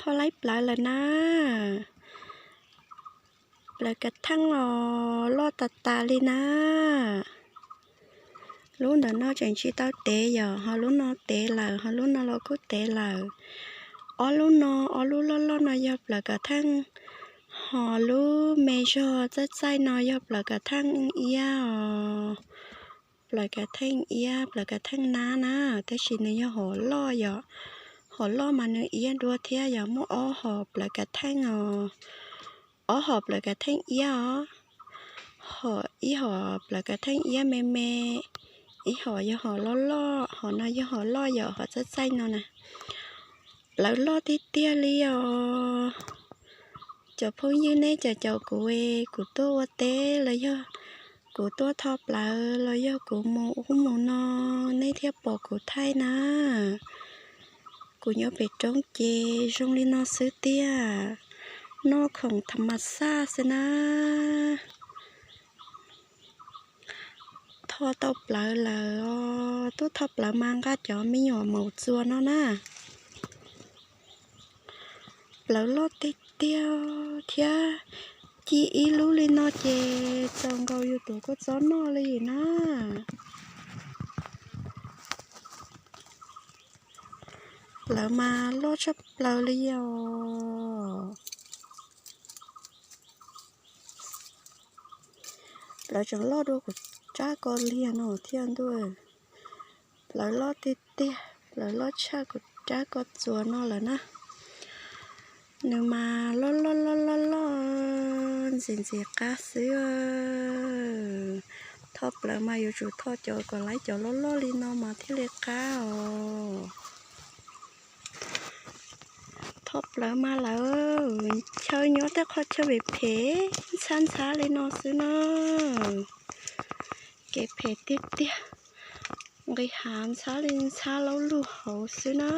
Thoj laib plawv lawm na. Plawv kav theej os, loj tas tas li na. Lub ntawm no tseem tsis tau tev yom, ho lub no tev lawm, ho lub no los kuj tev lawm. Ob lub no, ob lub loj loj no yog plawv kav theej, ho lub me zog txaij txaij no yog plawv kav theej iab os. Plawv kav theej iab, plawv kav theej nab na, tab sis nws yog hom loj yom. Hom loj mas nws iab dua thiab yom, muaj ob hom plawv kav theej os. Ob hom plawv kav theej iab os. Hom ib hom plawv kav theej iab me me, ib hom yog hom loj loj, hom no yog hom loj yom, hom txaij txaij no na. Plawv loj tiag tiag li os. Cov phooj ywg neb caum caum kuv es kuv tuaj ua teb los yog kuv tuaj tho plawv los yog kuv mus ub mus no, nej thiaj pom kuv thaij na. Kuv nyob pem roob ces zoo li no xwb tiag, noj khoom tham mas xaj xwb na. Tho tau plawv lawm os, tuaj tho plawv mas nqa cov me nyuam maum txuas no na. Plawv loj tiag tiag thiab, ci ib lub li no ces txaus nkaus yus tuav kua txob noj li na. Plawv mas loj tshaj plaws li os. Plawv tseem loj dua kuv rab ko liag no thiab ntuj. Plawv loj tiag tiag, plawv loj tshaj kuv rab ko txuas no lawm na. Nws mas loj loj loj loj loj, ntxim ntxim qab xwb. Tho plawv mas yuav tsum tho cov kom laib cov loj loj li no mas thiaj li qab os. Tho plawv mas lawv chaw nyob tej qhov chaw phem phem ntxhab ntxhab li no xwb na. Kev phem tiag tiag, nqis hav ntxhab li ntxhab laub lug hauv xwb na.